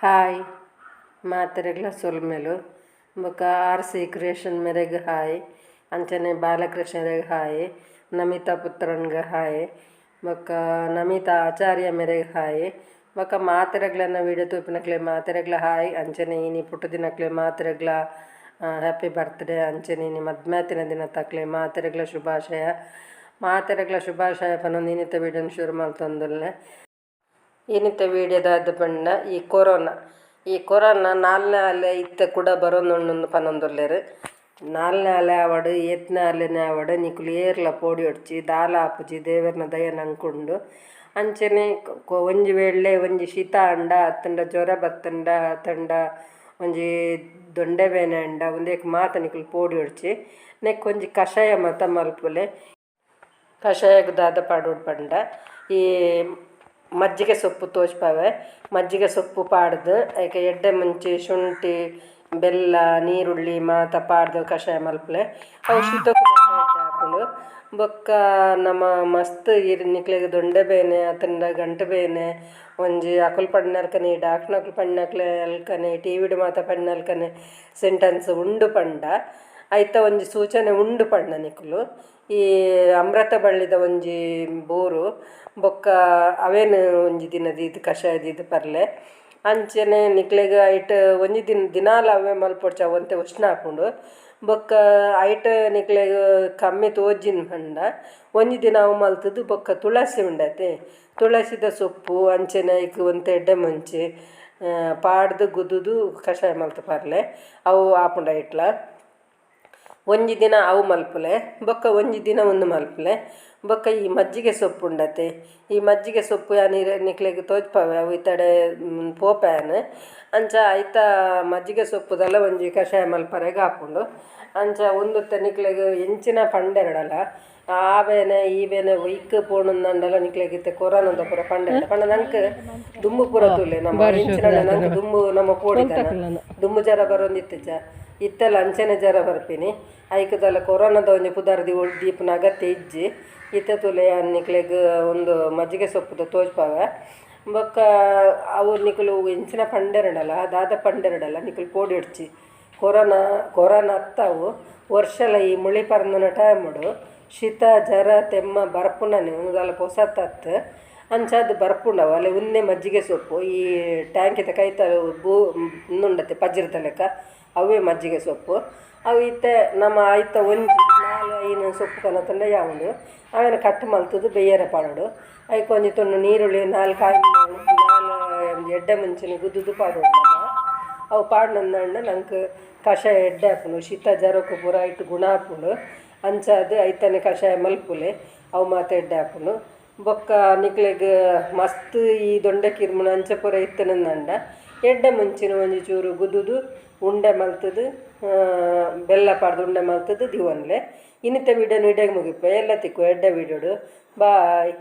Hi ಮಾತೆರೆಗ್ಲ ಸೊಲ್ಮೆಲು ಬೊಕ ಆರ್ C creation ಮೆರೆಗ್ ಹಾಯ್ ಅಂಚನೆ ಬಾಲಕೃಷ್ಣರೆಗ್ ಹಾಯ್ ನಮಿತಾ ಪುತ್ರನ್ಗ್ ಹಾಯ್ ಬೊಕ ನಮಿತಾ ಆಚಾರ್ಯ ಮೆರೆಗ್ ಹಾಯ್ ಬೊಕ ಮಾತೆರೆಗ್ಲನ ವೀಡಿಯೋ ತೂಪಿನಕ್ಲೆ ಮಾತೆರೆಗ್ಲ ಹಾಯ್ ಅಂಚನೆ ಇನಿ ಪುಟ್ಟುದಿನಕ್ಲೆ ಮಾತೆರೆಗ್ಲ ಹ್ಯಾಪಿ ಬರ್ತ್ಡೇ ಅಂಚನೆ ಇನಿ ಮದ್ಮೆ ದಿನತಕ್ಲೆ ಮಾತೆರೆಗ್ಲ ಶುಭಾಶಯ ಮಾತೆರೆಗ್ಲ ಶುಭಾಶಯ ಪನೊಂದು ಇನಿತ ವೀಡಿಯೋನ್ ಶುರು ಮಲ್ತೊಂದುಲ್ಲೆ. ಇನಿತ ವೀಡಿಯೋದಾದ ಪಂಡ ಈ ಕೊರೋನಾ. ಈ ಕೊರೋನಾ ನಾಲ್ನೇ ಅಲೆ ಇತ್ತೆ ಕುಡ ಬರೊಂದುಂಡು ಪನೊಂದುಲ್ಲೆರ್. ನಾಲ್ನೇ ಅಲೆ ಆವಡ್ ಏತ್ನೇ ಅಲೆನೇ ಆವಡ್ ನಿಕುಲು ಏರ್ಲ ಪೋಡಿಯೊಡ್ಚಿ ದಾಲ ಆಪುಜಿ ದೇವೆರ್ನ ದಯ ನಂಕುಂಡು. ಅಂಚನೆ ಒಂಜಿ ವೇಳೆ ಒಂಜಿ ಶೀತ ಆಂಡ ಅತ್ತುಂಡ ಜ್ವರ ಬತ್ತುಂಡ ಅತ್ತುಂಡ ಒಂಜಿ ದೊಂಡೆ ಬೇನೆ ಆಂಡ ಉಂದೆಕ್ ಮಾತ ನಿಕುಲು ಪೋಡಿಯೊಡ್ಚಿ ನೆಕ್ ಒಂಜಿ ಕಷಾಯ ಮಾತ ಮಲ್ಪುಲೆ. ಕಷಾಯಗ್ ದಾದ ಪಾಡೊಡು ಪಂಡ ಈ ಮಜ್ಜಿಗೆ ಸೊಪ್ಪು ತೋಜ್ಪಾವೆ ಮಜ್ಜಿಗೆ ಸೊಪ್ಪು ಪಾಡ್ದು ಐಕ್ ಎಡ್ಡೆ ಮುಂಚಿ ಶುಂಠಿ ಬೆಲ್ಲ ನೀರುಳ್ಳಿ ಮಾತ ಪಾಡ್ದು ಕಷಾಯ ಮಲ್ಪುಲೆ ಅವು ಶೀತೊಕು ಮಾತ ಎಡ್ಡೆ ಆಪುಂಡು. ಬೊಕ್ಕ ನಮ ಮಸ್ತ್ ಇರ್ ನಿಕ್ಲೆಗ್ ದೊಂಡೆ ಬೇನೆ ಅತ್ತುಂಡ ಗಂಟು ಬೇನೆ ಒಂಜಿ ಅಕುಲು ಪಂಡಿನಲ್ಕನೆ ಡಾಕ್ಟ್ನಕುಲು ಪಂಡಿನಕ್ಲೆ ಟಿವಿಡ್ ಮಾತ ಪಂಡಿನಲ್ಕನೆ ಸೆಂಟೆನ್ಸ್ ಉಂಡು ಪಂಡ ಐತ ಒಂಜಿ ಸೂಚನೆ ಉಂಡು ಪಂಡ ನಿಕುಲು ಈ ಅಮೃತ ಬಳ್ಳಿದ ಒಂಜಿ ಬೋರು ಬೊಕ್ಕ ಅವೇನು ಒಂಜಿ ದಿನ ದೀದ್ ಕಷಾಯ ದೀದ್ ಪರ್ಲೆ. ಅಂಚನೆ ನಿಕ್ಲೆಗ್ ಐಟ್ ಒಂಜಿ ದಿನ ದಿನಾಲ ಅವೇ ಮಲ್ಪೊಡ್ಚಿ ಅವು ಒಂತೆ ಉಷ್ಣ ಆಪುಂಡು. ಬೊಕ್ಕ ಐಟ್ ನಿಕ್ಲೆಗ್ ಕಮ್ಮಿ ತೋಜಿನ ಪಂಡ ಒಂಜಿ ದಿನ ಅವು ಮಲ್ತುದು ಬೊಕ್ಕ ತುಳಸಿ ಉಂಡತೆ ತುಳಸಿದ ಸೊಪ್ಪು ಅಂಚನೆ ಐಕ್ ಒಂತೆ ಎಡ್ಡೆ ಮುಂಚಿ ಪಾಡ್ದು ಗುದ್ದುದು ಕಷಾಯ ಮಲ್ತ್ ಪರ್ಲೆ ಅವು ಆಪುಂಡು ಐಟ್ಲ. ಒಂಜಿ ದಿನ ಅವು ಮಲ್ಪುಲೆ ಬೊಕ್ಕ ಒಂಜಿ ದಿನ ಉಂದು ಮಲ್ಪುಲೆ. ಬೊಕ್ಕ ಈ ಮಜ್ಜಿಗೆ ಸೊಪ್ಪು ಉಂಡತೆ ಈ ಮಜ್ಜಿಗೆ ಸೊಪ್ಪು ಯಾನ್ ನಿಕ್ಲೆಗ್ ತೋಜ್ಪಾವೆ ಅವು ಇತ್ತಡೆ ಪೋಪೆ ಯಾನ್ ಅಂಚ ಐತ ಮಜ್ಜಿಗೆ ಸೊಪ್ಪುದಲ ಒಂಜಿ ಕಷಾಯ ಮಲ್ಪರೆಗ್ ಆಪುಂಡು. ಅಂಚ ಉಂದುತ್ತ ನಿಕ್ಲೆಗ್ ಎಂಚಿನ ಪಂಡೆರಡಲ ಆ ಬೇನೆ ಈ ಬೇನೆ ಒಯ್ಕ್ ಪೋಂಡಂದಾಂಡಲ ನಿಕ್ಲೆಗ್ ಇತ್ತೆ ಕೊರೋನಾದ ಪೂರ ಪಂಡೆರ್ಡ ಪಂಡ ನಂಕ್ ದುಂಬು ಪೂರ ತೂಲೆ ನಮ್ಮ ಎಂಚಿನ ನಂಕ್ ದುಂಬು ನಮ್ಮ ಪೋಡಿದನ ದುಂಬು ಜರ ಬರೊಂದಿತ್ತಿಜ ಇತ್ತೆಲ ಅಂಚನೆ ಜರ ಬರ್ಪಿನಿ ಐಕ್ ದಾಲ ಕೊರೋನಾದ ಒಂಜಿ ಪುದರ್ ದೀಪುನ ಅಗತ್ಯ ಇಜ್ಜಿ. ಇತ್ತೆ ತೂಲೆ ಯಾನ್ ನಿಕ್ಲೆಗ್ ಉಂದು ಮಜ್ಜಿಗೆ ಸೊಪ್ಪುದ ತೋಜ್ಪಾವೆ ಬೊಕ್ಕ ಅವು ನಿಕುಲು ಎಂಚಿನ ಪಂಡೆರಡಲ ದಾದ ಪಂಡೆರಡಲ ನಿಕುಲು ಪೋಡಿಯೊಡ್ಚಿ ಕೊರೋನಾ ಕೊರೋನಾ ಅತ್ತವು ವರ್ಷಲ ಈ ಮುಳಿ ಪರ್ಂದುನ ಟೈಮುಡು ಶೀತ ಜರ ತೆಮ್ಮ ಬರ್ಪುನನೆ ಉಂದು ದಾಲ ಪೊಸತತ್ತ್ ಅಂಚಾದ್ ಬರ್ಪುಂಡವು ಅಲೆ ಉಂದೇ ಮಜ್ಜಿಗೆ ಸೊಪ್ಪು ಈ ಟ್ಯಾಂಕಿದ ಕೈತ ಉಂದುಂಡತೆ ಪಜಿರ್ದ ಲೆಕ್ಕ ಅವೇ ಮಜ್ಜಿಗೆ ಸೊಪ್ಪು ಅವು ಇತ್ತೆ ನಮ್ಮ ಐತ ಒಂಜಿ ನಾಲ್ ಐನ್ ಸೊಪ್ಪು ಕನತುಂಡ ಯಾವುಂಡು ಅವೆನ್ ಕಟ್ ಮಲ್ತುದು ಬೇಯರೆ ಪಾಡೊಡು ಐಕ್ ಒಂಜಿ ತುಂಡು ನೀರುಳ್ಳಿ ನಾಲ್ ಕಾಯಿ ನಾಲ್ ಒಂಜಿ ಎಡ್ಡೆ ಮುಂಚಿನ ಗುದ್ದುದು ಪಾಡೊಡು ನಮ ಅವು ಪಾಡ್ನಂದಾಂಡ ನಂಕ್ ಕಷಾಯ ಎಡ್ಡೆ ಆಪುಂಡು ಶೀತ ಜ್ವರೊಕು ಪೂರ ಐಟ್ ಗುಣ ಆಪುಂಡು. ಅಂಚಾದ್ ಐತನೆ ಕಷಾಯ ಮಲ್ಪುಲೆ ಅವು ಮಾತ ಎಡ್ಡೆ ಆಪುಂಡು. ಬೊಕ್ಕ ನಿಕ್ಲೆಗ್ ಮಸ್ತ್ ಈ ದೊಂಡೆ ಕಿರ್ಮುನ ಅಂಚ ಪೂರ ಇತ್ತುಂದಾಂಡ ಎಡ್ಡೆ ಮುಂಚಿನ ಒಂಜಿ ಚೂರು ಗುದ್ದುದು ಉಂಡೆ ಮಲ್ತುದು ಬೆಲ್ಲ ಪಾಡ್ದು ಉಂಡೆ ಮಲ್ತುದು ದೀವೊನ್ಲೆ. ಇನಿತ ವೀಡಿಯೋನು ಇಡೆಗ್ ಮುಗಿಪುವೆ ಎಲ್ಲ ತಿಕ್ಕುವ ಎಡ್ಡೆ ವೀಡಿಯೋಡು. ಬಾಯ್.